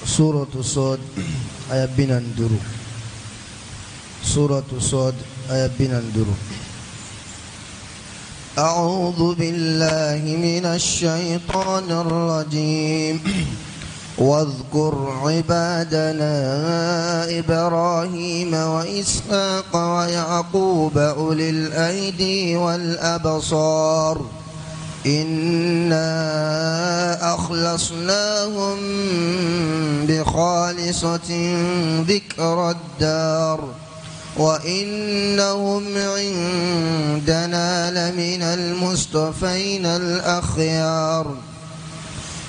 Suratu Sɔd aya 45. Suratu Sɔd aya 45. أعوذ بالله من الشيطان الرجيم. واذكر عبادنا إبراهيم وإسحاق ويعقوب أولي الأيدي والأبصار إنا أخلصناهم بخالصة ذكر الدار وإنهم عندنا لمن المصطفين الأخيار.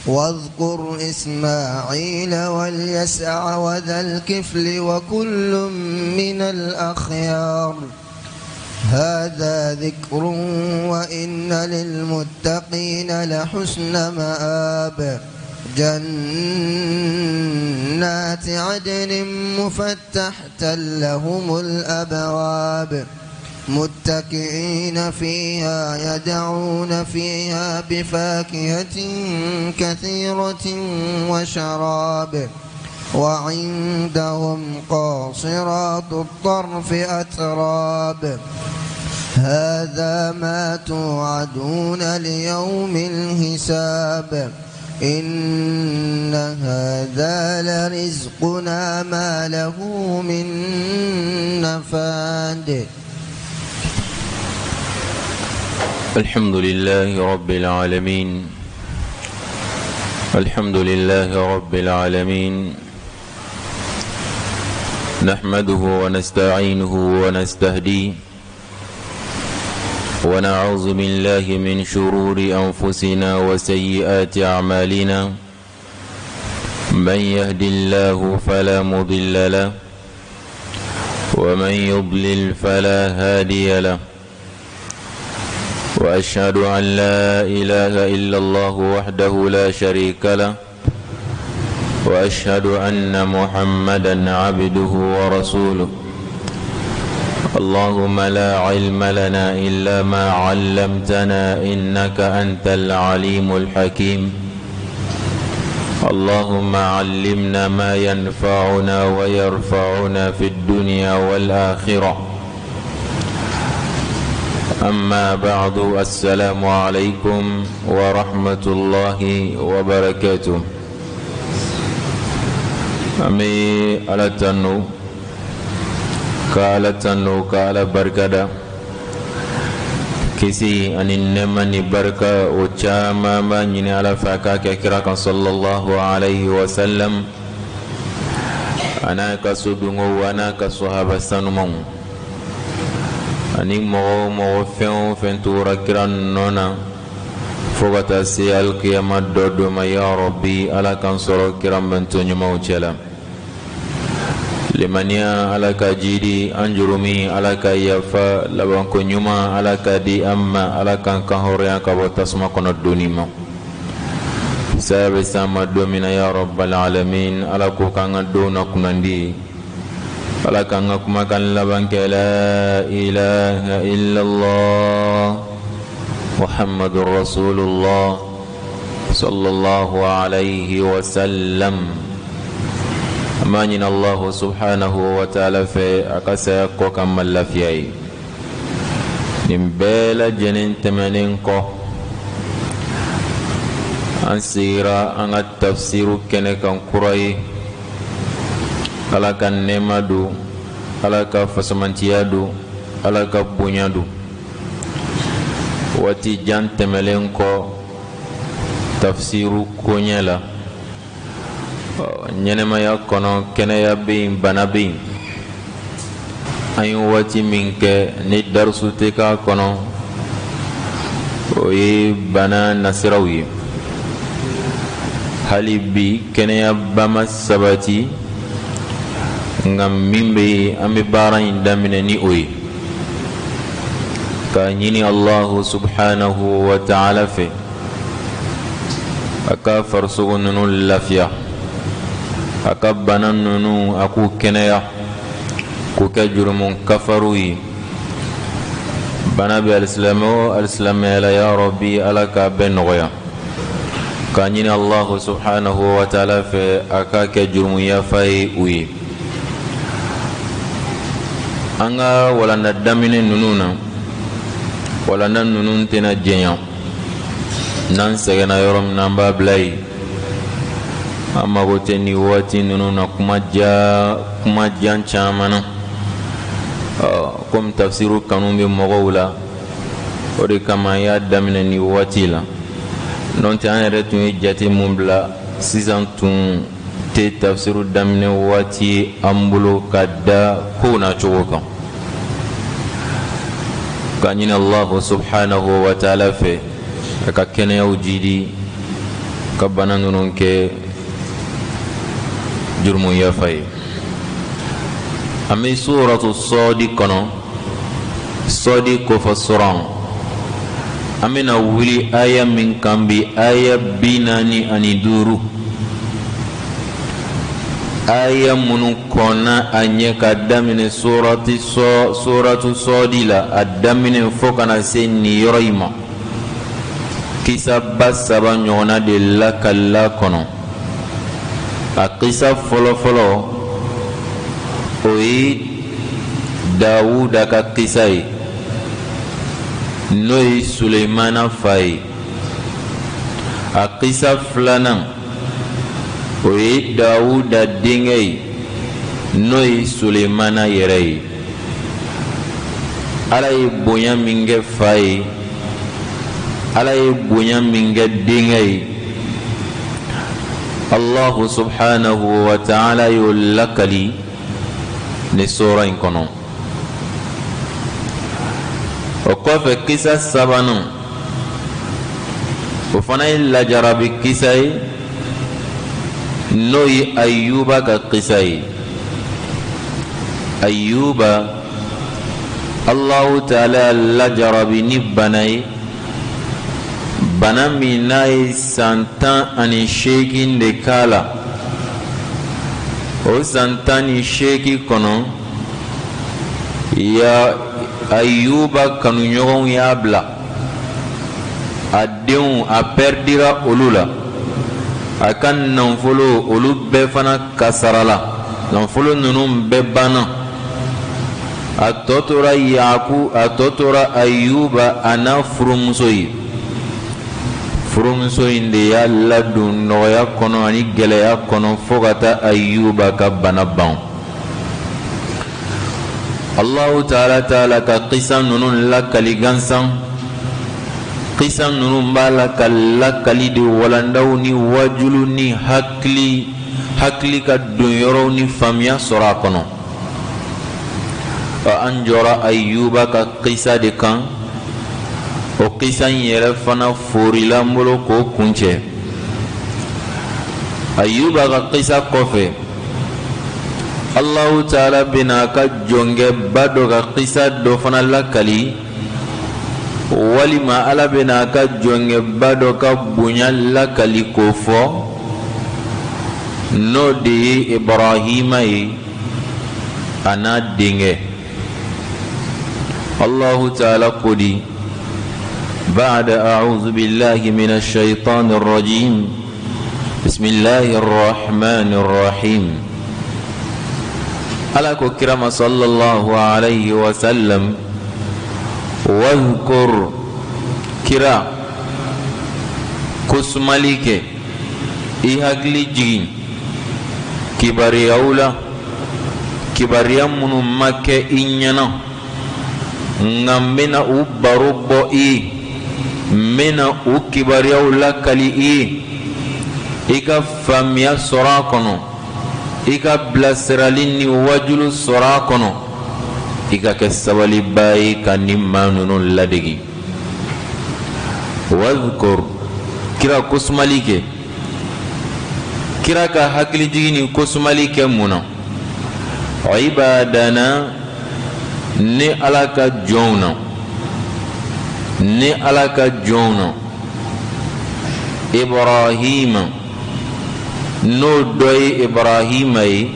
واذكر إسماعيل واليسع وذا الكفل وكل من الأخيار. هذا ذكر وإن للمتقين لحسن مآب. جنات عدن مفتحة لهم الأبواب متكئين فيها يدعون فيها بفاكهة كثيرة وشراب وعندهم قاصرات الطرف أتراب. هذا ما توعدون ليوم الحساب إن هذا لرزقنا ما له من نفاد. الحمد لله رب العالمين، الحمد لله رب العالمين، نحمده ونستعينه ونستهديه ونعوذ بالله من شرور أنفسنا وسيئات أعمالنا، من يهد الله فلا مضل له ومن يضلل فلا هادي له، وأشهد أن لا إله إلا الله وحده لا شريك له، وأشهد أن محمدا عبده ورسوله. اللهم لا علم لنا إلا ما علمتنا إنك أنت العليم الحكيم. اللهم علمنا ما ينفعنا ويرفعنا في الدنيا والآخرة. أما بعد، السلام عليكم ورحمة الله وبركاته. أمي على تنو ka ala tanu ka ala barikada, kisi ani nɛɛma ni barika o caman b'a ɲini ala fɛ a k'a kɛ kira kan sallallahu alayhi wa sallam, a n'a ka sodunkow a n'a ka sahaba sanumanw ani mɔgɔ o mɔgɔ fɛn o fɛn tugura kira nɔ na fo ka taa se alikiyama dɔ don ma. Ya Rabbi, ala k'an sɔrɔ kira mantɔn ɲumanw cɛ la. Limaniya ala ka jidi an jurumi ala ka yafa, labanko ɲuman ala ka di an ma, ala k'an kan hɔrɔnya ka bɔ tasuma kɔnɔ donni ma. Saya bɛ s'an ma don min na, ya Rabbal alamin, ala k'o k'an ka donw na kunnandi. Ala k'an ka kumakan laban kɛ la ilaha illallah muhammadur rasulullah sallallahu alayhi wa sallam. An b'a ɲini Allahu subhanahu wa ta'ala fɛ a ka saya kɔ ka ma lafiya ye. Nin bɛɛ lajɛlen tɛmɛnen kɔ, an sigira an ka tafsiru kɛnɛ kan kura ye. Ala ka nɛɛma don, ala ka fasamantiya don, ala ka bonya don. Waati jan tɛmɛlen kɔ tafsiru koɲɛ la, ɲɛnɛmaya kɔnɔ kɛnɛya bɛ yen, bana bɛ yen. An ye waati min kɛ ni darisu tɛ k'a kɔnɔ, o ye bana nasiraw ye. Hali bi kɛnɛyaba ma sabati, nka min bɛ yen an bɛ baara in daminɛ ni o ye, k'a ɲini Allahu subhanahu wa ta'ala fɛ a ka farisogo ninnu lafiya, a ka bana ninnu a k'u kɛnɛya, k'u kɛ jurumu kafaru ye. Bana bɛ alisilamɛ o alisilamɛya la, ya Rabbi, ala k'a bɛɛ nɔgɔya. K'a ɲini Allahu subhanahu wa ta'ala fɛ a k'a kɛ jurumu yafa ye u ye. An ka walanda daminɛ ninnu na, walanda ninnu tɛna jɛnya. N'an sɛgɛnna yɔrɔ min na, an b'a bila yen. An mago tɛ nin waati ninnu na kuma ja kuma jan caman na. Komi tafsiru kanu bɛ mɔgɔw la, o de kama an y'a daminɛ nin waati la. N'o tɛ, an yɛrɛ tun ye jate mun bila sisan tun tɛ tafsiru daminɛ waati ye an bolo ka da kow na cogo kan. K'a ɲini Allahu subhanahu wa ta'ala fɛ a ka kɛnɛyaw jidi, ka bana ninnu kɛ jurumu yafa ye. An bɛ suratu Sɔɔdi kɔnɔ, Sɔɔdi kofɔ suran. An bɛna wuli aya min kan bi, aya 45, aya minnu kɔnna a ɲɛ ka daminɛ surati sɔ suratu Sɔɔdi la, a daminɛ fo ka na se nin yɔrɔ in ma, kisaba saba ɲɔgɔnna de lakalila kɔnɔ. A kisa fɔlɔfɔlɔ, o ye Dawuda ka kisa ye, n'o ye Suleimana fa ye. A kisa filanan, o ye Dawuda denkɛ ye, n'o ye Suleimana yɛrɛ ye. Ala ye bonya min kɛ fa ye, Ala ye bonya min kɛ denkɛ ye, Allahu subhanahu wa ta'ala y'o lakali ni sura in kɔnɔ. O kɔfɛ, kisa sabanan, o fana ye lajarabi kisa ye, n'o ye Ayuba ka kisa ye. Ayuba, Allahu ta'ala lajarabi ni bana ye, bana min n'a ye san 18 de k'a la. O san 18 kɔnɔ ya, Ayuba kanuɲɔgɔnw y'a bila, a denw a pɛridira olu la, a ka nafolo olu bɛɛ fana kasarala, nafolo ninnu bɛɛ banna. A tɔ tora Yaku, a tɔ tora Ayuba a n'a furumuso ye. Furumuso in de y'a ladon nɔgɔya kɔnɔ ani gɛlɛya kɔnɔ fo ka taa Ayuba ka bana ban. Allahu ta'ala ta'ala ka kisa ninnu lakali gansan. Kisa ninnu b'a la ka lakali de walandaw ni wajulu ni hakili ka don yɔrɔw ni faamuya sɔrɔ a kɔnɔ. An jɔra Ayuba ka kisa de kan. O kisa in yɛrɛ fana forila n bolo k'o kuncɛ. Ayuba ka kisa kɔfɛ, Allahu ta'ala bɛna a ka jɔnkɛba dɔ ka kisa dɔ fana lakali, walima Ala bɛna a ka jɔnkɛba dɔ ka bonya lakali k'o fɔ, n'o de ye Ibrahima ye a n'a denkɛ. Allahu ta'ala ko di بعد أعوذ بالله من الشيطان الرجيم، بسم الله الرحمن الرحيم. Ala ko kira ma sallallahu alayhi wa sallam: واذكر, kira kosumali kɛ, i hakili jigin kibariyaw la, kibaruya minnu ma kɛ i ɲɛna, nka n bɛna u baro bɔ i ye, n bɛna u kibaruyaw lakali i ye, i ka faamuya sɔrɔ a kɔnɔ, i ka bilasirali ni wajulu sɔrɔ a kɔnɔ, i ka kɛ sabaliba ye ka nin maa ninnu ladegi. واذكر, kira kosumali kɛ. Kira ka hakilijigin ni kosumali kɛ mun na? عبادنا, ni Ala ka jɔnw na, ni Ala ka jɔnw na, Ibrahima, n'o dɔ ye Ibrahima ye.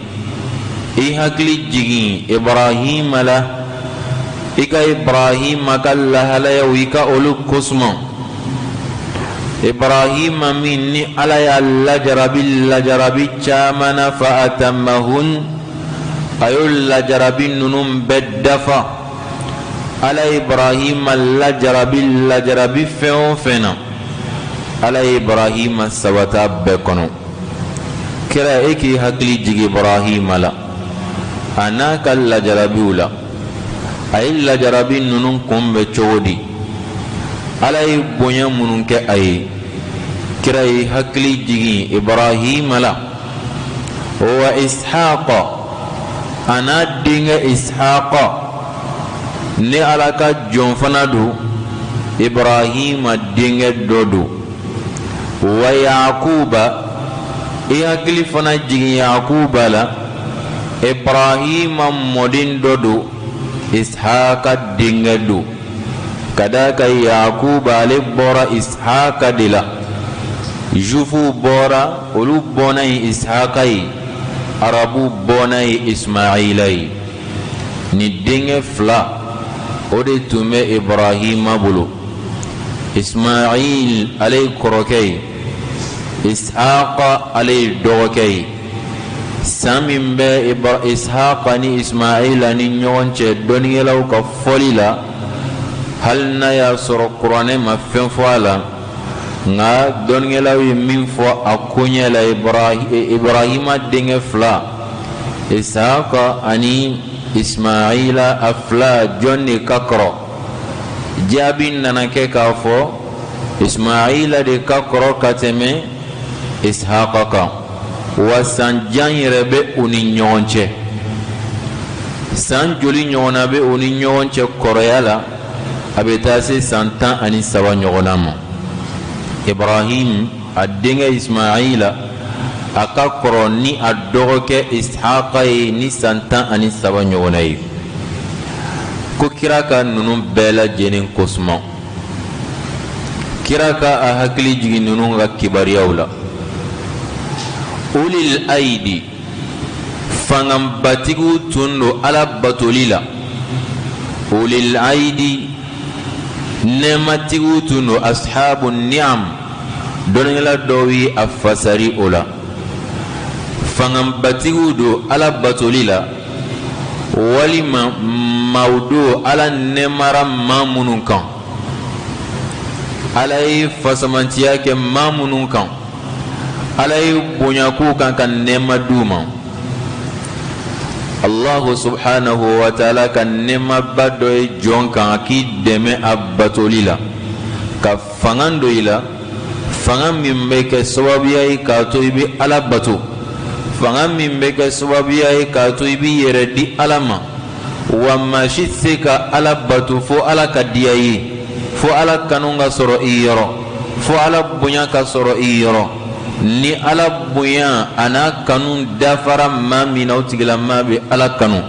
I hakili jigin Ibrahima la, i ka Ibrahima ka lahalayaw, i ka olu kosuma. Ibrahima min ni Ala y'a lajarabi lajarabi caman na fa atammahun a y'o lajarabi ninnu bɛɛ dafa. Ala ye Ibrahima lajarabi lajarabi fɛn o fɛn na, Ala ye Ibrahima sabata bɛɛ kɔnɔ. Kira e k'i hakili jigin Ibrahima la a n'a ka lajarabiw la. A ye lajarabi ninnu kunbɛn cogo di? Ala ye bonya minnu kɛ a ye. Kira ye hakili jigin Ibrahima la wa Ishaqa a n'a denkɛ Ishaqa ni Ala ka jɔn fana don, Ibrahima denkɛ dɔ don. Wa Yakuba i hakili fana jigin Yakuba la, Ibrahima mɔden dɔ don, Ishaqa denkɛ don. Ka d'a kan Yakuba ale bɔra Ishaqa de la. Jufuw bɔra, olu bɔnna ye Ishaqa ye, Arabuw bɔnna ye Ismaila ye. Ni denkɛ fila o de tun bɛ Ibrahima bolo. Ismail ale ye kɔrɔkɛ ye, Ishaqa ale ye dɔgɔkɛ ye. San min bɛ Ishaqa ni Ismaila ni ɲɔgɔn cɛ dɔnnikɛlaw ka fɔli la, hali n'a y'a sɔrɔ kuranɛ ma fɛn fɔ a la, nka dɔnnikɛlaw ye min fɔ a koɲɛ la Ibrahima denkɛ fila Ishaqa ani Ismaila a fila jɔn de ka kɔrɔ? Jaabi nana kɛ k'a fɔ Ismaila de ka kɔrɔ ka tɛmɛ Ishaqa kan, wa san jan yɛrɛ bɛ u ni ɲɔgɔn cɛ. San joli ɲɔgɔnna bɛ u ni ɲɔgɔn cɛ kɔrɔya la? A bɛ taa se san 13 ɲɔgɔnna ma. Ibrahim a denkɛ Ismaila a ka kɔrɔ ni a dɔgɔkɛ Ishaqa ye ni san 13 ɲɔgɔnna ye. Ko kira ka ninnu bɛɛ lajɛlen kosuma, kira ka a hakili jigin ninnu ka kibaruyaw la. Ulil aidi fangabatigiw tun don Ala batoli la. Ulil aidi nɛɛmatigiw tun don, ashabu ni'am. Dɔnnikɛla dɔw ye a fasari o la. Fangabatigiw don Ala batoli la, walima maaw don Ala nɛɛmara maa minnu kan, Ala ye fasamantiya kɛ maa minnu kan, Ala ye bonya k'u kan ka nɛɛma d'u ma. Allahu subhanahu wa ta'ala ka nɛɛmaba dɔ ye jɔn kan k'i dɛmɛ a batoli la, ka fanga don i la, fanga min bɛ kɛ sababuya ye k'a to i bɛ Ala bato, fanga min bɛ kɛ sababuya ye k'a to i b'i yɛrɛ di Ala ma. Wa maa si tɛ se ka Ala bato fo Ala ka diya i ye, fo Ala kanu ka sɔrɔ i yɔrɔ, fo Ala bonya ka sɔrɔ i yɔrɔ. Ni Ala bonya a n'a kanu dafara maa min na, o tigilamaa bɛ Ala kanu.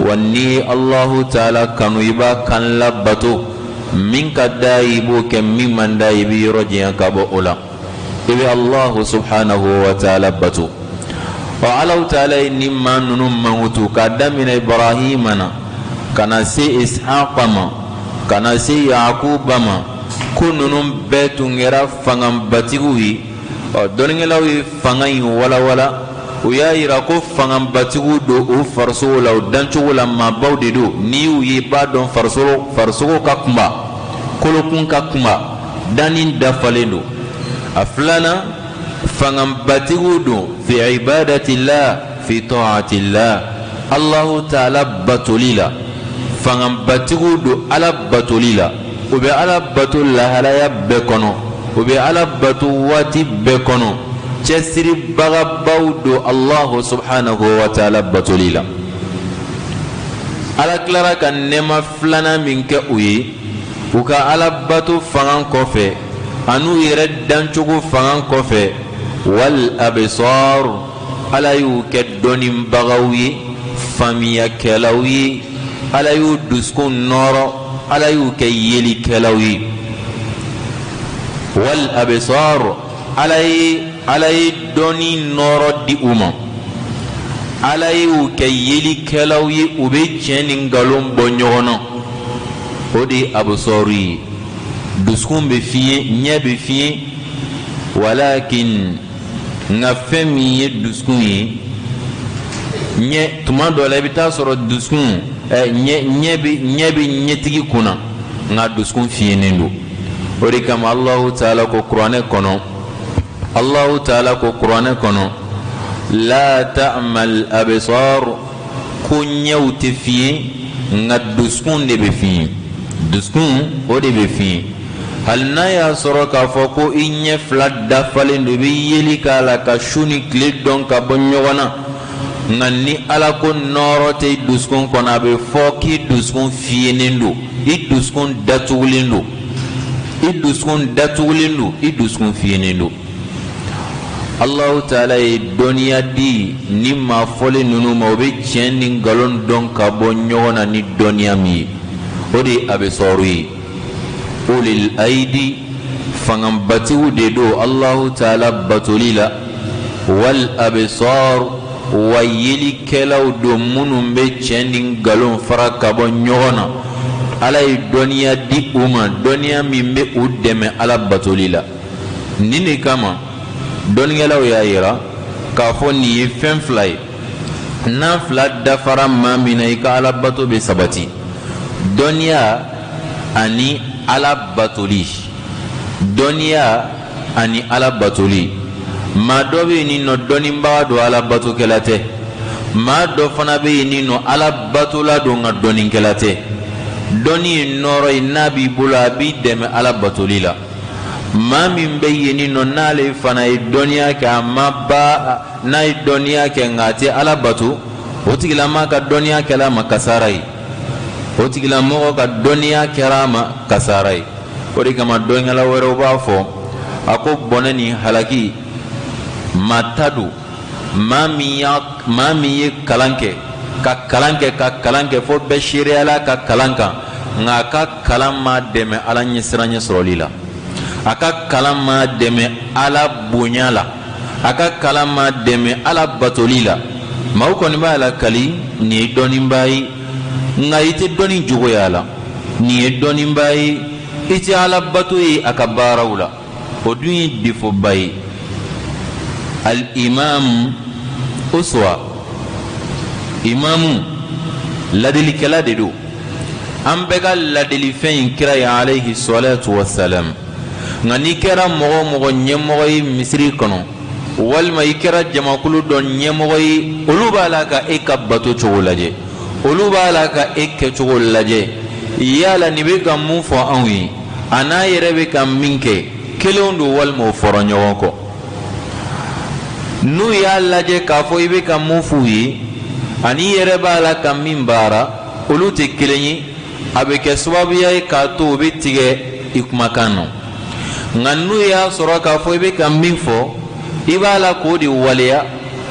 Wa n'i ye Alahu taala kanu, i b'a kan labato. Min ka d'a ye i b'o kɛ, min man d'a ye i b'i yɔrɔ janya ka bɔ o la. I bɛ Alahu subhanahu wa taala bato. Ɔ Alahu taala ye nin maa ninnu mankutu k'a daminɛ Ibrahima na ka na se Ishaqa ma, ka na se Yakuba ma, ko ninnu bɛɛ tun kɛra fangabatigiw ye. Ɔ dɔnnikɛlaw ye fanga in walawala, u y'a yira ko fangabatigiw don u farisogo la, u dancogo la maabaw de don. N'i y'u ye i b'a dɔn farisogo ka kunba, kolokun ka kunba, danni dafalen don. A filanan, fangabatigiw don fi ibadatillah fi ta'atillah, Allahu taala batoli la. Fangabatigiw don Ala batoli la, u bɛ Ala bato lahalaya bɛɛ kɔnɔ, u bɛ Ala bato waati bɛɛ kɔnɔ. Cɛsiribagabaw don Allahu subhanahu wa taala batoli la. Ala tilara ka nɛɛma filanan min kɛ u ye, u ka Ala bato fanga kɔfɛ an'u yɛrɛ dancogo fanga kɔfɛ, wal absar, Ala y'u kɛ dɔnnibagaw ye, faamuyakɛlaw ye, Ala y'u dusukun nɔrɔ, Ala y'u kɛ yelikɛlaw ye. Wal absar, Ala ye dɔnni nɔrɔ di u ma, Ala y'u kɛ yelikɛlaw ye, u bɛ tiɲɛ ni nkalon bɔ ɲɔgɔn na. O de ye absar ye. Dusukun bɛ fiyɛ, ɲɛ bɛ fiyɛ, Walakin nka fɛn min ye dusukun ye, ɲɛ tuma dɔ la i bɛ taa sɔrɔ dusukun ɲɛ bɛ ɲɛtigi kunna, nka dusukun fiyennen don. O de kama Alahu taala ko kuranɛ kɔnɔ, Alahu taala ko kuranɛ kɔnɔ, la ta'mal absar, ko ɲɛw tɛ fiyen, nka dusukun de bɛ fiyen. Dusukun o de bɛ fiyen. Hali n'a y'a sɔrɔ k'a fɔ ko i ɲɛ fila dafalen don, i bɛ yeli k'a la ka su ni tile dɔn ka bɔ ɲɔgɔn na, nka ni Ala ko nɔɔrɔ tɛ i dusukun kɔnɔ, a bɛ fɔ k'i dusukun fiyennen don, i dusukun datugulen don, i dusukun datugulen don, i dusukun fiyennen don. Alahu taala ye dɔnniya di ni maa fɔlen ninnu ma, o bɛ tiɲɛ ni nkalon dɔn ka bɔ ɲɔgɔn na ni dɔnniya min ye, o de ye abisɔru ye. Ulil ayidi, fangabatigiw de don Alahu taala batoli la. Wal abisar, wa yelikɛlaw don minnu bɛ tiɲɛ ni nkalon fara ka bɔ ɲɔgɔn na. Ala ye dɔnniya di u ma, dɔnniya min bɛ u dɛmɛ Ala batoli la. Nin de kama dɔnnikɛlaw y'a yira k'a fɔ nin ye fɛn fila ye, n'a fila dafara maa min na, i ka Ala bato bɛ sabati. Dɔnniya ani Ala batoli, dɔnniya ani Ala batoli. Maa dɔ bɛ yen nin nɔ dɔnnibaga don, Ala batokɛla tɛ. Maa dɔ fana bɛ yen nin nɔ Ala batola don, nka dɔnnikɛla tɛ. Dɔnni ye nɔɔrɔ ye, n'a b'i bolo a b'i dɛmɛ Ala batoli la. Maa min bɛ yen nin nɔ n'ale fana ye dɔnniya kɛ, a ma ba n'a ye dɔnniya kɛ nka a tɛ Ala bato, o tigilamaa ka dɔnniya kɛla a ma kasara ye. O tigilamɔgɔ ka dɔnniya kɛra a ma kasara ye. O de kama dɔnnikɛla wɛrɛw b'a fɔ, a ko bɔnɛ ni halaki maa ta don, maa min ye kalan kɛ, ka kalan kɛ, ka kalan kɛ fo bɛɛ seereyala ka kalan kan, nka a ka kalan ma dɛmɛ Ala ɲɛsiranɲɛ sɔrɔli la, a ka kalan ma dɛmɛ Ala bonya la, a ka kalan ma dɛmɛ Ala batoli la. Maaw kɔni b'a lakali nin ye dɔnnibaa ye, nka i tɛ dɔnni jogoya la. Nin ye dɔnnibaa ye, i tɛ Ala bato ye a ka baaraw la. O dun ye defoba ye. Al-imam uswa, imamu ladilikɛla de don. An bɛɛ ka ladilifɛn in kira ye alayhi salatu wasalam. Nka n'i kɛra mɔgɔ o mɔgɔ ɲɛmɔgɔ ye misiri kɔnɔ, walima i kɛra jamakulu dɔ ɲɛmɔgɔ ye, olu b'a la ka e ka bato cogo lajɛ, olu b'a la ka e kɛcogo lajɛ. Yala nin bɛ ka mun fɔ anw ye, a n'a yɛrɛ bɛ ka min kɛ, kelenw don walima o fɔra ɲɔgɔn kɔ? N'u y'a lajɛ k'a fɔ i bɛ ka mun f'u ye ani i yɛrɛ b'a la ka min baara, olu tɛ kelen ye. A bɛ kɛ sababuya ye k'a to u bɛ tigɛ i kumakan na. Nka n'u y'a sɔrɔ k'a fɔ i bɛ ka min fɔ, i b'a la k'o de waleya,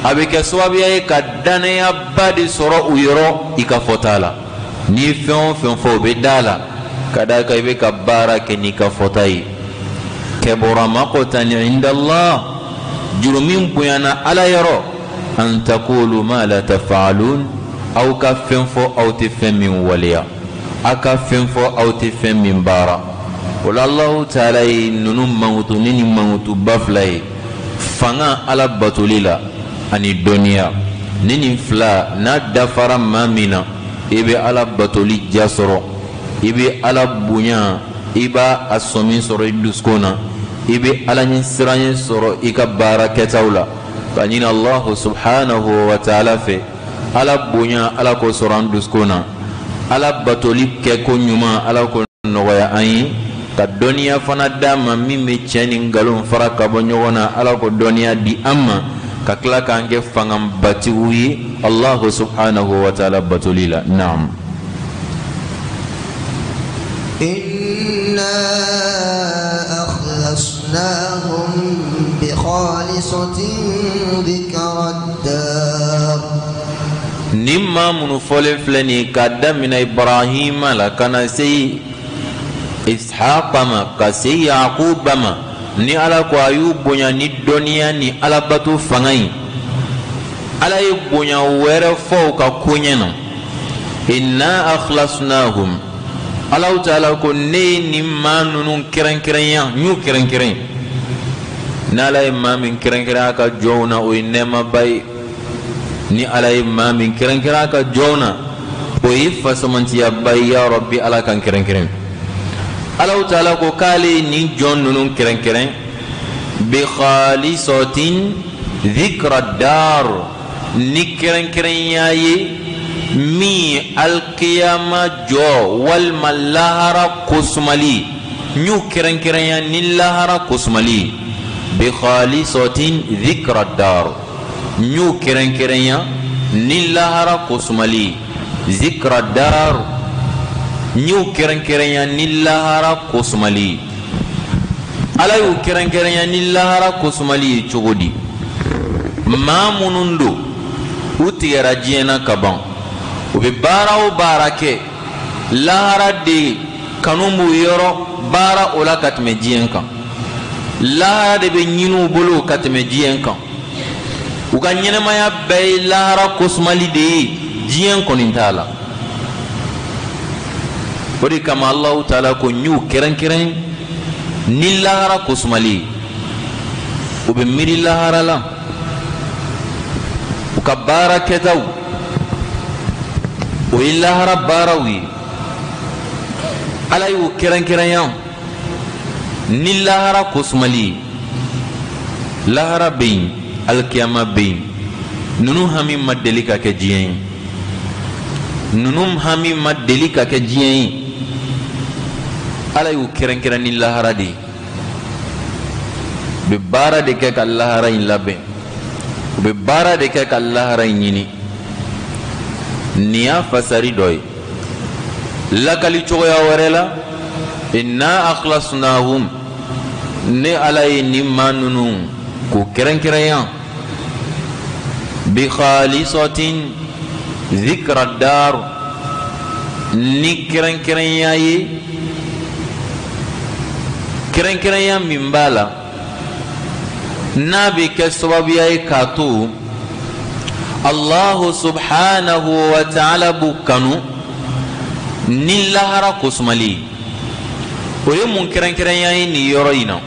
a bɛ kɛ sababuya ye ka danayaba de sɔrɔ u yɔrɔ i ka fɔta la. N'i ye fɛn o fɛn fɔ, o bɛ da la, ka d'a kan i bɛ ka baara kɛ n'i ka fɔta ye. Kabura maqtan inda Allah, jurumin bonyana Ala yɔrɔ, an taqulu ma la taf'alun, aw ka fɛn fɔ aw tɛ fɛn min waleya, aw ka fɛn fɔ aw tɛ fɛn min baara. O la Alahu taala ye ninnu mankutu ni nin mankutuba fila ye, fanga Ala batoli la ani dɔnniya. Ni nin fila n'a dafara maa min na, i bɛ Ala batoli diya sɔrɔ, i bɛ Ala bonya, i b'a a sɔmi sɔrɔ i dusukun na, i bɛ Ala ɲɛsiranɲɛ sɔrɔ i ka baara kɛtaw la. Ka ɲini Alahu subhanahu wa taala fɛ, Ala bonya Ala k'o sɔrɔ an dusukun na, Ala batoli kɛko ɲuman Ala k'o nɔgɔya an ye, ka dɔnniya fana d'an ma min bɛ tiɲɛ ni nkalon fara ka bɔ ɲɔgɔn na, Ala k'o dɔnniya di an ma, ka tila k'an kɛ fangabatigiw ye Alahu subhanahu wa taala batoli la. Naam. Inna akhlasnahum bi khalisatin dhikra ad-dar. Ni maa minnu fɔlen filɛ nin ye, k'a daminɛ Ibrahima la ka na se Ishaqa ma, ka se Yakuba ma, ni Ala ko a y'u bonya ni dɔnniya ni alabato fanga ye, Ala ye bonya wɛrɛ fɔ u ka koɲɛ na. Inna akhlasnahum, Alahu taala ko ne ye nin maa ninnu kɛrɛnkɛrɛnya, n y'u kɛrɛnkɛrɛn. N'Ala ye maa min kɛrɛnkɛrɛn a ka jɔnw na, o ye nɛɛmaba ye. Ni Ala ye maa min kɛrɛnkɛrɛn a ka jɔnw na, o ye fasamantiyaba ye. Ya Rabbi, Ala kan kɛrɛnkɛrɛn. Alahu taala ko k'ale ye nin jɔn ninnu kɛrɛnkɛrɛn bi khalisatin dhikra dar, ni kɛrɛnkɛrɛnya ye min ye alikiyama jɔ walima lahara kosumali. N y'u kɛrɛnkɛrɛnya ni lahara kosumali. Bi khalisatin dhikra dar, n y'u kɛrɛnkɛrɛnya ni lahara kosumali. Zikra dar, n y'u kɛrɛnkɛrɛnya ni lahara kosumali. Ala y'u kɛrɛnkɛrɛnya ni lahara kosumali ye cogo di? Maa minnu don, u tigɛra diɲɛ na ka ban, u bɛ baara o baara kɛ, lahara de kanu b'u yɔrɔ baara o la ka tɛmɛ diɲɛ kan. Lahara de bɛ ɲini u bolo ka tɛmɛ diɲɛ kan. U ka ɲɛnɛmaya bɛɛ ye lahara kosumali de ye, diɲɛ kɔni t'a la. O de kama Alahu taala ko n y'u kɛrɛnkɛrɛn ni lahara kosumali ye. U bɛ miiri lahara la, u ka baara kɛtaw o ye lahara baaraw ye. Ala y'u kɛrɛnkɛrɛnya ni lahara kosumali ye. Lahara bɛ yen, alikiyama bɛ yen. Ninnu hami ma deli ka kɛ diɲɛ ye. Ninnu hami ma deli ka kɛ diɲɛ ye. Ala y'u kɛrɛnkɛrɛn ni lahara de ye. U bɛ baara de kɛ ka lahara in labɛn, u bɛ baara de kɛ ka lahara in ɲini. Nin y'a fasari dɔ ye. Lakali cogoya wɛrɛ la, inna akhlasnahum, ne Ala ye nin maa ninnu k'u kɛrɛnkɛrɛnya bi khalisatin zikra dar, ni kɛrɛnkɛrɛnya ye, kɛrɛnkɛrɛnya min b'a la n'a bɛ kɛ sababuya ye k'a to Allahu subhanahu wa ta'ala b'u kanu ni lahara kosumali. O ye mun kɛrɛnkɛrɛnya ye nin yɔrɔ in na?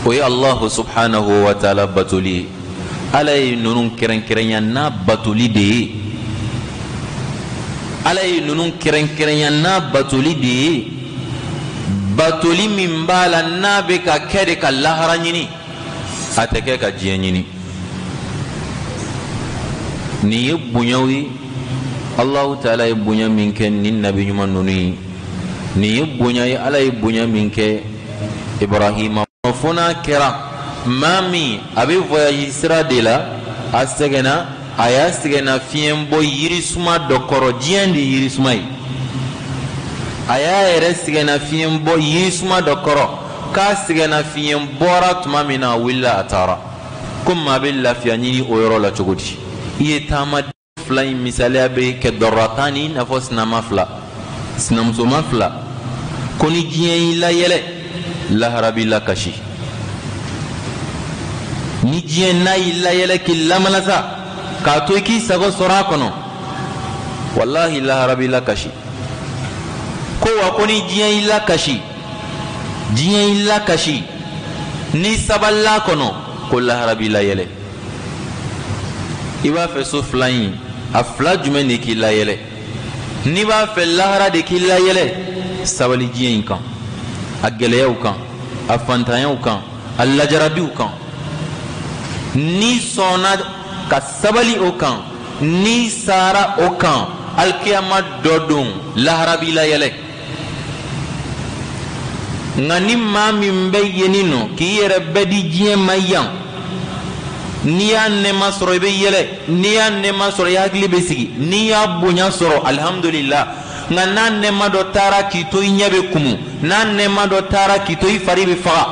O ye Allahu subhanahu wa ta'ala batoli ye. Ala ye ninnu kɛrɛnkɛrɛnya n'a batoli de ye. Ala ye ninnu kɛrɛnkɛrɛnya n'a batoli de ye. Batoli min b'a la n'a bɛ ka kɛ de ka lahara ɲini, a tɛ kɛ ka diɲɛ ɲini. Nin ye bonyaw ye Alahu taala ye bonya min kɛ nin nabi ɲuman ninnu ye. Nin ye bonya ye Ala ye bonya min kɛ Ibrahima. Fo n'a kɛra maa min a bɛ voyage sira de la, a sɛgɛnna, a y'a sɛgɛnna fiɲɛ bɔ yirisuma dɔ kɔrɔ. Diɲɛ de ye yirisuma ye. A y'a yɛrɛ sɛgɛnna fiɲɛ bɔ yirisuma dɔ kɔrɔ. K'a sɛgɛnna fiɲɛ bɔra tuma min na, a wulila a taara. Ko maa bɛ lafiya ɲini o yɔrɔ la cogo di? I ye taama fila in misaliya bɛ kɛ dɔrɔtan ni i n'a fɔ sinama fila, sinamusoma fila. Ko ni diɲɛ y'i layɛlɛ, lahara b'i lakasi. Ni diɲɛ n'a y'i layɛlɛ k'i lamalasa k'a to i k'i sago sɔrɔ a kɔnɔ, walahi lahara b'i lakasi. Ko wa ko ni diɲɛ y'i lakasi, diɲɛ y'i lakasi, n'i sabalila kɔnɔ, ko lahara b'i layɛlɛ. I b'a fɛ so fila in, a fila jumɛn de k'i layɛlɛ? N'i b'a fɛ lahara de k'i layɛlɛ, sabali diɲɛ in kan, a gɛlɛyaw kan, a fantanyaw kan, a lajarabiw kan. N'i sɔnna ka sabali o kan, n'i sara o kan, alikiyama dɔ don, lahara b'i layɛlɛ. Nka ni maa min bɛ yenni nɔ k'i yɛrɛ bɛɛ di diɲɛ ma yan, n'i y'a nɛɛma sɔrɔ i bɛ yɛlɛ, n'i y'a nɛɛma sɔrɔ i hakili bɛ sigi, n'i y'a bonya sɔrɔ alihamudulila. Nka n'a nɛɛma dɔ taara k'i to i ɲɛ bɛ kumu, n'a nɛɛma dɔ taara k'i to i fari bɛ faga,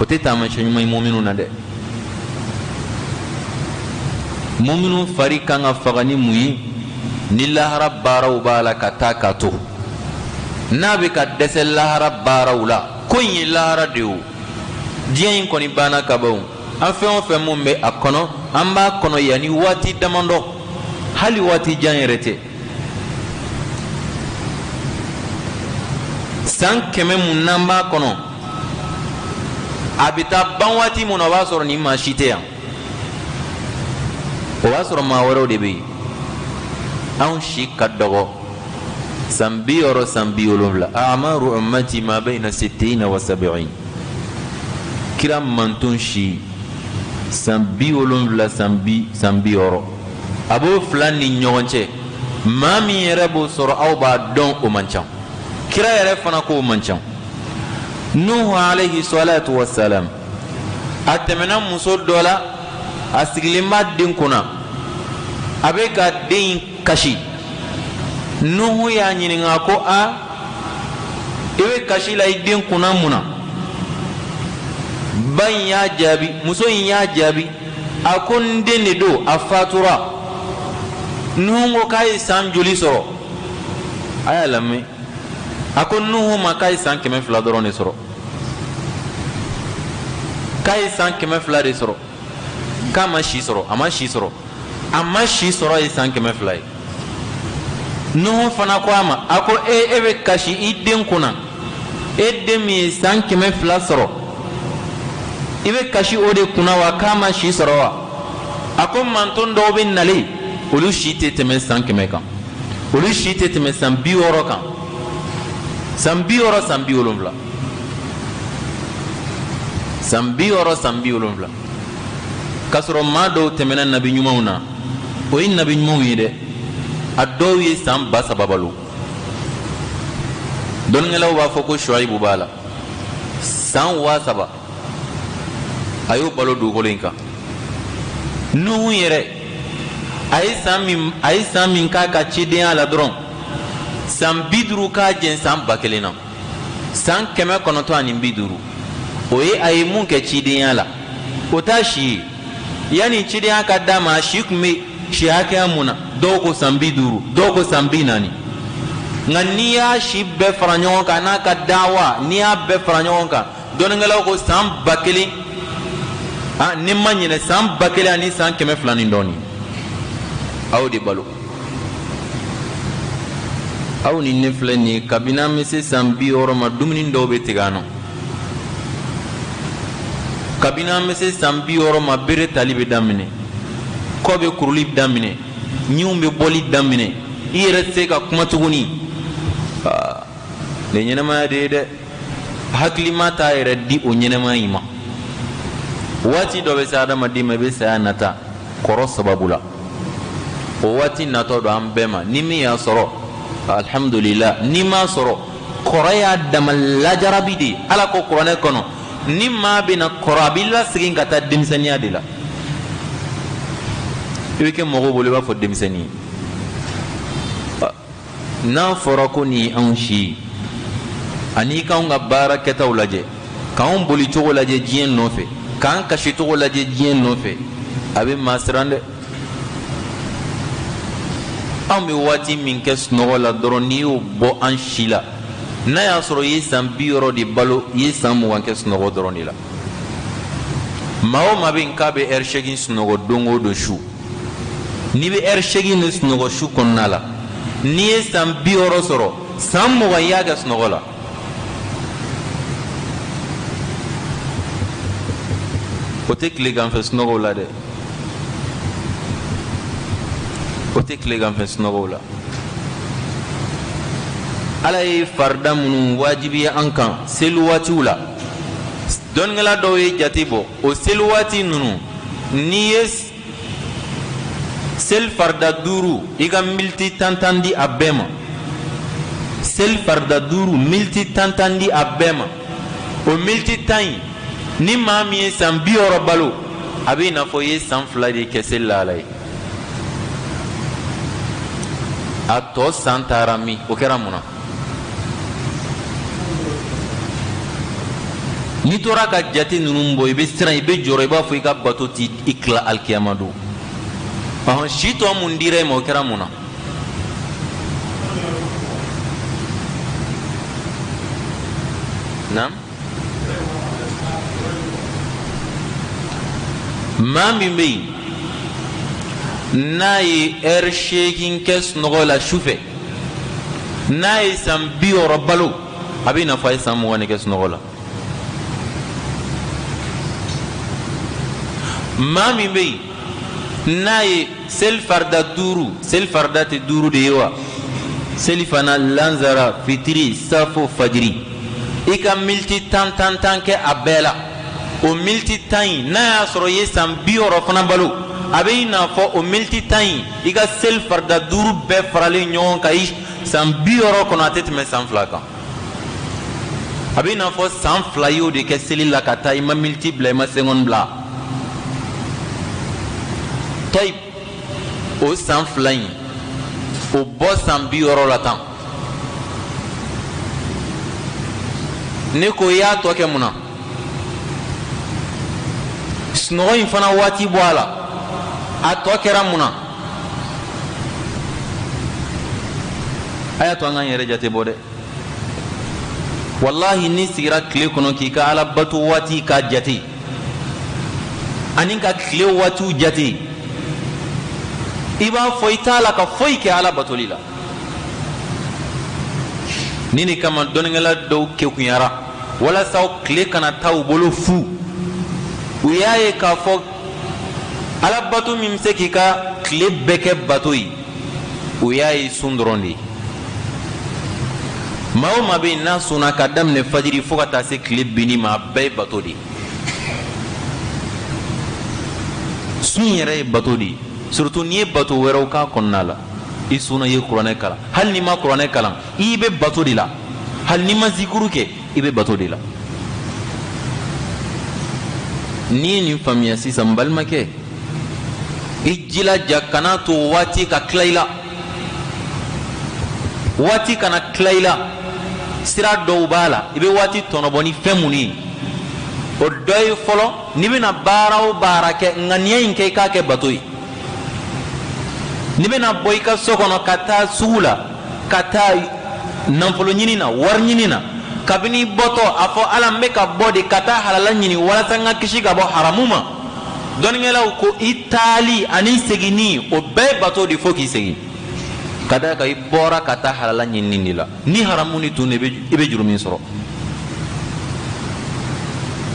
o tɛ taamasiyɛn ɲuman ye mɔminu na dɛ. Mɔminu fari kan ka faga ni mun ye? Ni lahara baaraw b'a la ka taa ka to. N'a bɛ ka dɛsɛ lahara baaraw la, ko in ye lahara de ye o. Diɲɛ in kɔni banna ka ban o. An fɛn o fɛn mun bɛ a kɔnɔ, an b'a kɔnɔ yanni waati damadɔ, hali waati jan yɛrɛ tɛ. San 100 mun n'an b'a kɔnɔ, A bɛ taa ban waati mun na, o b'a sɔrɔ nin maa si tɛ yan, o b'a sɔrɔ maa wɛrɛw de bɛ yen. Anw si ka dɔgɔ, san 60, san 70. Amaru ummati ma bayna sittina wa sab'in. Kira manton si san 70, san 60, a b'o fila ni ɲɔgɔn cɛ. Maa min yɛrɛ b'o sɔrɔ, aw b'a dɔn, o man ca. Kira yɛrɛ fana k'o man ca. Nuhu alayhi salatu wassalam, a tɛmɛna muso dɔ la, a sigilen b'a den kunna, a bɛ ka den in kasi. Nuhu y'a ɲininka ko a i bɛ kasi la i den kunna mun na? Ba in y'a jaabi, muso in y'a jaabi, a ko n den de don, a fatura. Nuhu ko k'a ye san joli sɔrɔ? A y'a lamɛn. A ko Nuhu ma k'a ye san 200 dɔrɔn de sɔrɔ, k'a ye san 200 de sɔrɔ, k'a ma si sɔrɔ, a ma si sɔrɔ, a ma si sɔrɔ ye san 200 ye. Nuhu fana ko a ma, a ko e bɛ kasi i den kunna, e den min ye san 200 sɔrɔ, i bɛ kasi o de kunna wa, k'a ma si sɔrɔ wa? A ko manton dɔw bɛ nalen, olu si tɛ tɛmɛ san 100 kan, olu si tɛ tɛmɛ san 60 kan, san 60, san 70, san 60, san 70. K'a sɔrɔ maa dɔw tɛmɛna nabi ɲumanw na, o ye nabi ɲumanw ye dɛ, a dɔw ye san 3000 balo. Dɔnnikɛlaw b'a fɔ ko Shuaibu b'a la, san 3000 a y'o balo dugukolo in kan. Nuhu yɛrɛ, a ye san min k'a ka cidenya la dɔrɔn, san 50 k'a jɛn san 1000 na, san 950, o ye a ye mun kɛ cidenya la, o t'a si ye. Yanni cidenya ka d'a ma, a si tun bɛ si hakɛya mun na? Dɔw ko san 50, dɔw ko san 40. Nka n'i y'a si bɛɛ fara ɲɔgɔn kan n'a ka dawa, n'i y'a bɛɛ fara ɲɔgɔn kan, dɔnnikɛlaw ko san 1000, ni ma ɲinɛ, san 1000 ani san 200 ni dɔɔnin. Aw de balo. Aw ni ne filɛ nin ye, kabini an bɛ se san 60 ma, dumuni dɔw bɛ tigɛ an na. Kabini an bɛ se san 60 ma, bere tali bɛ daminɛ, kɔ bɛ kuruli daminɛ, ɲinw bɛ bɔli daminɛ, i yɛrɛ tɛ se ka kuma tuguni. Nin ɲɛnamaya de ye dɛ. Hakilima t'a yɛrɛ di o ɲɛnamaya in ma. Waati dɔ bɛ se adamaden ma, i bɛ saya nata kɔrɔ sababu la. O waati natɔ don an bɛɛ ma. Ni min y'a sɔrɔ, alhamdulillah. Ni m'a sɔrɔ, kɔrɔ y'a dama lajarabi de ye. Ala ko kuranɛ kɔnɔ, ni maa bɛna kɔrɔ, a b'i lasegin ka taa denmisɛnninya de la. I bɛ kɛ mɔgɔw bolo i b'a fɔ denmisɛnnin. N'a fɔra ko nin ye anw si ye, ani k'anw ka baara kɛtaw lajɛ, k'anw bolicogo lajɛ diɲɛ nɔfɛ, k'an kasicogo lajɛ diɲɛ nɔfɛ, a bɛ maa siran dɛ. Anw bɛ waati min kɛ sunɔgɔ la dɔrɔn, n'i y'o bɔ an si la, n'a y'a sɔrɔ i ye san 60 de balo, i ye san 20 kɛ sunɔgɔ dɔrɔn de la. Maa o maa bɛ yen k'a bɛ ɛri 8 sunɔgɔ don o don su, n'i bɛ ɛri 8 de sunɔgɔ su kɔnɔna la, n'i ye san 60 sɔrɔ, san 20 i y'a kɛ sunɔgɔ la. O tɛ tileganfɛ sunɔgɔw la dɛ, o tɛ tileganfɛ sunɔgɔw la. Ala ye farida minnu wajibiya an kan seli waatiw la, dɔnnikɛla dɔw ye jate bɔ o seli waati ninnu. N'i ye seli farida 5, i ka militi 10 di a bɛɛ ma. Seli farida 5, militi 10 di a bɛɛ ma. O militi 10 in, ni maa min ye san 60 balo, a bɛ i n'a fɔ i ye san 2 de kɛ seli la Ala ye. A tɔ san taara min, o kɛra mun na? N'i tora ka jate ninnu bɔ, i bɛ siran, i bɛ jɔrɔ, i b'a fɔ i ka bato t'i tila alikiyama don. Si tɔ mun dira e ma, o kɛra mun na? Naam. Maa min bɛ yen n'a ye ɛri 8 kɛ sunɔgɔ la su fɛ, n'a ye san 60 balo, a bɛ i n'a fɔ a ye san 20 de kɛ sunɔgɔ la. Maa min bɛ yen n'a ye seli farida duuru, seli farida tɛ duuru de ye wa? Selifana, lansara, fitiri, safo, fajiri, i ka militi tan tan tan kɛ a bɛɛ la. O militi tan in, n'a y'a sɔrɔ i ye san 60 fana balo, a bɛ i n'a fɔ o militi tan in, i ka seli farida duuru bɛɛ faralen ɲɔgɔn kan i san 60 kɔnɔ, a tɛ tɛmɛ san 2 kan. A bɛ i n'a fɔ san 2 y'o de kɛ seli la ka taa, i ma militi bila, i ma seconde bila. Tɔyi, o san 2 in, o bɔ san 60 la tan. Ne ko i y'a tɔ kɛ mun na? Sunɔgɔ in fana waati bɔ a la, a tɔ kɛra mun na? A y'a to an k'an yɛrɛ jate bɔ dɛ. Walahi, n'i sigira tile kɔnɔ k'i ka ala bato waati k'a jate ani ka tile waatiw jate, i b'a fɔ i t'a la ka foyi kɛ ala batoli la. Ni nin kama dɔnnikɛla dɔw kekunyara walasa tile kana taa u bolo fu. U y'a ye k'a fɔ ala bato min bɛ se k'i ka tile bɛɛ kɛ bato ye, o y'a ye sun dɔrɔn de ye. Maa o maa bɛ yen n'a sunna ka daminɛ fajiri fo ka taa se tile binni ma, a bɛɛ ye bato de ye. Sun yɛrɛ ye bato de ye, surtout n'i ye bato wɛrɛw k'a kɔnɔna la. I sunna, i ye kuranɛ kalan, hali n'i ma kuranɛ kalan, i bɛ bato de la. Hali n'i ma zikuru kɛ, i bɛ bato de la. N'i ye nin faamuya sisan, n balimakɛ, i jilaja kana to waati ka tila i la, waati kana tila i la. Sira dɔw b'a la i bɛ waati tɔnɔbɔ ni fɛn minnu ye, o dɔ ye fɔlɔ, n'i bɛna baara o baara kɛ, ŋaniya in kɛ i k'a kɛ bato ye. N'i bɛna bɔ i ka so kɔnɔ ka taa sugu la, ka taa nafolo ɲini na, wari ɲini na, kabini i bɔtɔ a fɔ ala n bɛ ka bɔ de ka taa halala ɲini walasa n ka kisi ka bɔ haramu ma. Dɔnnikɛlaw ko i taali ani seginni, o bɛɛ ye bato de fo k'i segin, ka d'a kan i bɔra ka taa halala ɲinini de la. Ni haramu ni tun, i bɛ juru min sɔrɔ.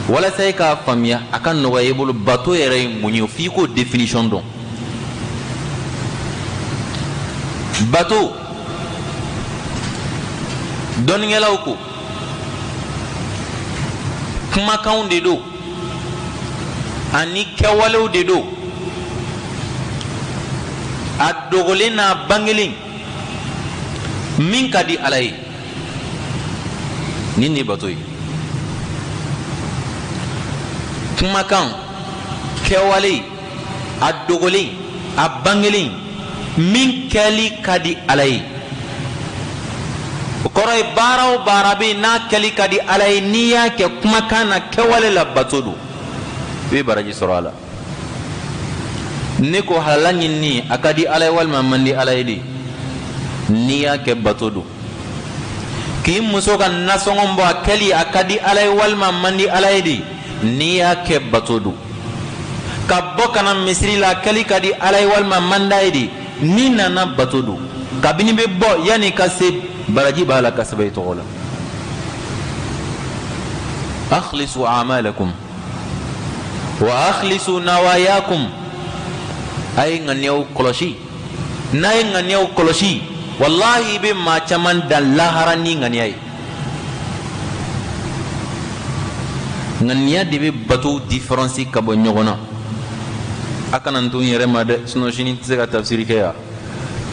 Walasa i k'a faamuya, a ka nɔgɔya i bolo, bato yɛrɛ ye mun ye, f'i k'o définition dɔn. Bato, dɔnnikɛlaw ko kumakanw de don ani kɛwalew de don, a dogolen n'a bangelen, min ka di ala ye. Nin de ye bato ye: kumakan, kɛwale, a dogolen, a bangelen, min kɛli ka di ala ye. O kɔrɔ ye baara o baara bɛ yen n'a kɛli ka di ala ye, n'i y'a kɛ kumakan na, kɛwale la, bato don, i bɛ baraji sɔrɔ a la. Ne ko halala ɲinini, a ka di ala ye walima a man di ala ye de? N'i y'a kɛ, bato don. K'i muso ka nasɔngɔ bɔ, a kɛli a ka di ala ye walima a man di ala ye de? N'i y'a kɛ, bato don. Ka bɔ ka na misiri la, a kɛli ka di ala ye walima a man d'a ye de? N'i nana, bato don. Kabini bɛ bɔ yanni ka se, baraji b'a la ka sɛbɛn i tɔgɔ la. Akhlisu a'malakum wa akhlisu nawayakum. A ye ŋaniyaw kɔlɔsi. N'a ye ŋaniyaw kɔlɔsi, walahi, i bɛ maa caman dan lahara ni ŋaniya ye. Ŋaniya de bɛ batow différence ka bɔ ɲɔgɔn na. A kana n to n yɛrɛ ma dɛ, sinon sini tɛ se ka tafsiri kɛ yan.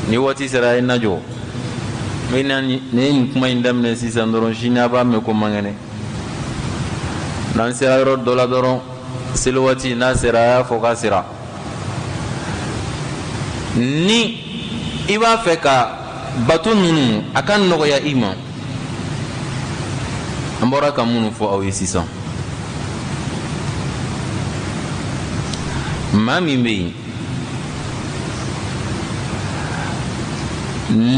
Ni waati sera, a ye na jɔ. Ne ye nin kuma in daminɛ sisan dɔrɔn, sini a b'a mɛn ko man kɛnɛ. N'an sera yɔrɔ dɔ la dɔrɔn, seli waati n'a sera, a y'a fɔ k'a sera. Ni i b'a fɛ ka bato ninnu a ka nɔgɔya i ma, an bɔra ka minnu fɔ aw ye sisan, maa min bɛ yen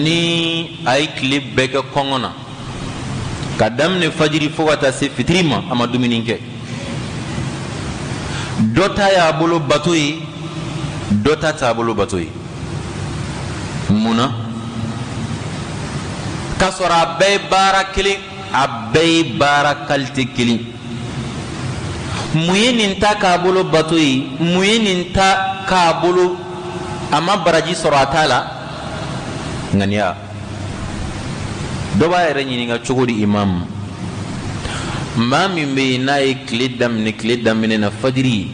ni a ye tile bɛɛ kɛ kɔngɔ na, ka daminɛ fajiri fo ka taa se fitiri ma, a ma dumuni kɛ, dɔ ta y'a bolo bato ye, dɔ ta t'a bolo bato ye. Mun na? K'a sɔrɔ a bɛɛ ye baara kelen, a bɛɛ ye baara qualité kelen. Mun ye nin ta k'a bolo bato ye, mun ye nin ta k'a bolo a ma baraji sɔrɔ a ta la? Ŋaniya. Dɔ b'a yɛrɛ ɲininka cogo di imam? Maa min bɛ yen n'a ye tile daminɛ tile daminɛ na fajiri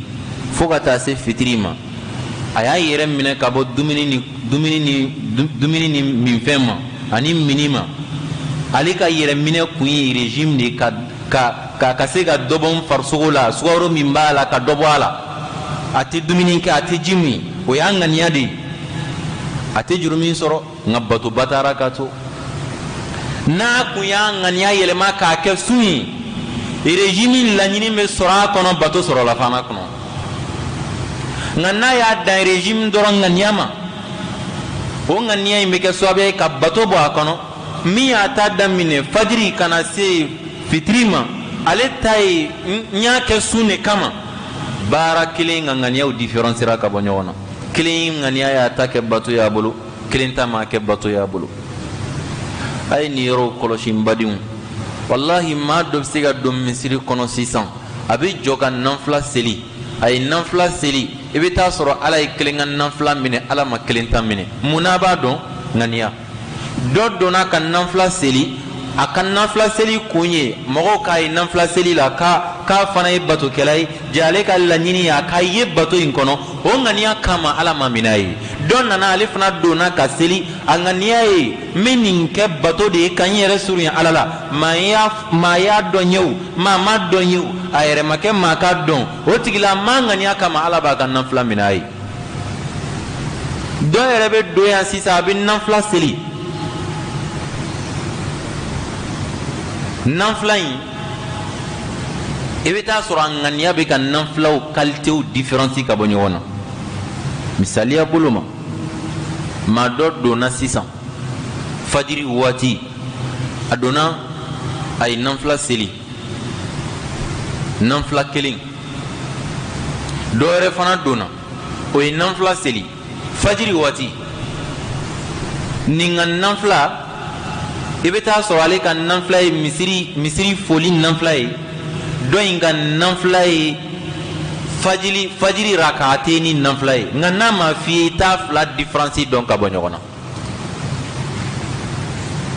fo ka taa se fitiri ma, a y'a yɛrɛ minɛ ka bɔ dumuni ni minfɛn ma ani mini ma. Ale ka yɛrɛ minɛ kun ye régime de ka se ka dɔ bɔ n farisogo la, sukaro min b'a la ka dɔ bɔ a la. A tɛ dumuni kɛ, a tɛ ji min, o y'a ŋaniya de ye. A tɛ juru min sɔrɔ, nka batoba taara ka to. N'a kun y'a ŋaniya yɛlɛma k'a kɛ sun ye, régime laɲini bɛ sɔrɔ a kɔnɔ, bato sɔrɔla fana kɔnɔ. Nka n'a y'a dan régime dɔrɔn ŋaniya ma, o ŋaniya in bɛ kɛ sababu ye ka bato bɔ a kɔnɔ. Min y'a ta daminɛ fajiri ka na se fitiri ma, ale ta ye n y'a kɛ sun de kama. Baara kelen ka ŋaniyaw différenciera ka bɔ ɲɔgɔn na. Kelen ŋaniya y'a ta kɛ bato y'a bolo, kelen ta m'a kɛ bato y'a bolo. A ye nin yɔrɔw kɔlɔsi n badenw. Walahi maa dɔ bɛ se ka don misiri kɔnɔ sisan, a bɛ jɔ ka nanfila seli. A ye nanfila seli, i bɛ taa sɔrɔ Ala ye kelen ka nanfila minɛ, Ala ma kelen ta minɛ. Mun n'a b'a dɔn? Ŋaniya. Dɔ donna ka nanfila seli, a ka nanfila seli kun ye mɔgɔw k'a ye nanfila seli la, k'a fana ye batokɛla ye, ja ale ka laɲini ye a k'a ye bato in kɔnɔ. O ŋaniya kama Ala ma minɛ a ye. Dɔ nana, ale fana donna ka seli, a ŋaniya ye n bɛ nin kɛ bato de ye ka n yɛrɛ surunya Ala la. Maa y'a dɔn ye o, maa ma dɔn ye o, a yɛrɛ ma kɛ maa k'a dɔn, o tigila maa ŋaniya kama Ala b'a ka nanfila minɛ a ye. Dɔ yɛrɛ bɛ don yan sisan, a bɛ nanfila seli. Nanfila in, i bɛ taa sɔrɔ a ŋaniya bɛ ka nanfilaw qualitéw différence ka bɔ ɲɔgɔn na. Misaliya bolo ma, maa dɔ donna sisan fajiri waati, a donna a ye nanfila seli, nanfila kelen. Dɔ wɛrɛ fana donna, o ye nanfila seli fajiri waati. Nin ka nanfila, i bɛ taa sɔrɔ ale ka nanfila ye misiri foli nanfila ye. Dɔ in ka nanfila ye fajiri rakaate ni nanfila ye. Nka n'a ma f'i ye, i t'a fila différence dɔn ka bɔ ɲɔgɔn na.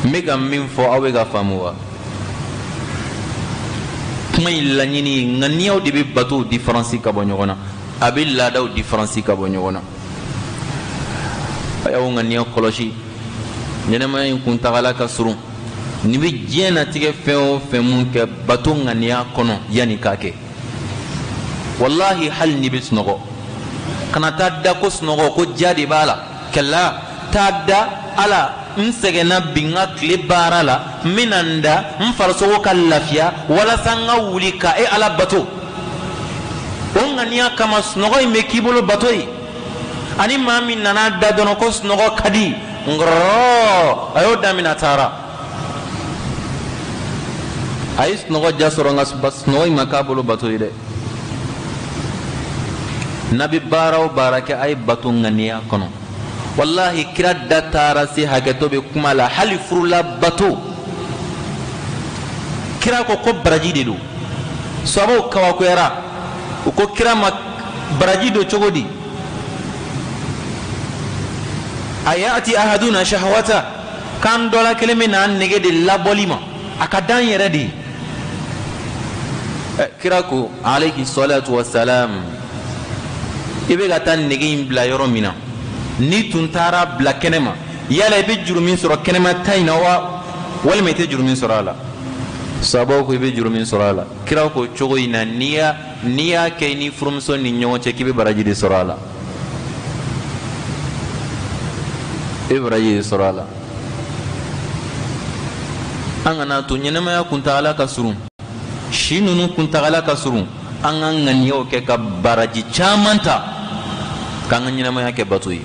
N bɛ ka min fɔ, aw bɛ ka faamu wa? Kuma in laɲini ye ŋaniyaw de bɛ batow différence ka bɔ ɲɔgɔn na, a bɛ laadaw différence ka bɔ ɲɔgɔn na. A y'aw ŋaniya kɔlɔsi. Ɲɛnɛmaya in kuntagala ka surun. N'i bɛ diɲɛ natigɛ fɛn o fɛn mun kɛ bato ŋaniya kɔnɔ yanni k'a kɛ, walahi hali n'i bɛ sunɔgɔ, kana taa da ko sunɔgɔ ko ja de b'a la. Kɛlɛ taa da Ala, n sɛgɛnna bi n ka tile baara la, n bɛna n da n farisogo ka lafiya walasa n ka wuli ka e Ala bato. O ŋaniya kama sunɔgɔ in bɛ k'i bolo bato ye. Ani maa min nana da dɔrɔn ko sunɔgɔ ka di, ngɔrɔ a y'o daminɛ, a taara. A ye sunɔgɔ ja sɔrɔ, nka sunɔgɔ in ma k'a bolo bato ye dɛ. N'a bɛ baara o baara kɛ, a ye bato ŋaniya kɔnɔ. Walahi kira da taara se hakɛto bɛ kuma la, hali furula bato kira ko ko baraji de don. Sabaw kabakoyara, u ko kira ma baraji don cogo di? A ya'ti ahaduna shahwata, k'an dɔ la kelen bɛ n'an nege de labɔli ma, a ka d'an yɛrɛ de ye. Kira ko alayhi salatu wa salam, i bɛ ka taa nege in bila yɔrɔ min na, n'i tun taara bila kɛnɛ ma, yala i bɛ juru min sɔrɔ kɛnɛma ta in na wa, walima i tɛ juru min sɔrɔ a la? Sabaw ko i bɛ juru min sɔrɔ a la. Kira ko cogo in na, n'i y'a kɛ i ni furumuso ni ɲɔgɔn cɛ, k'i bɛ baraji de sɔrɔ a la. I bɛ baraji de sɔrɔ a la. An kana to ɲɛnɛmaya kuntagala ka surun, si ninnu kuntagala ka surun, an ka ŋaniyaw kɛ ka baraji caman ta k'an ka ɲɛnɛmaya kɛ bato ye.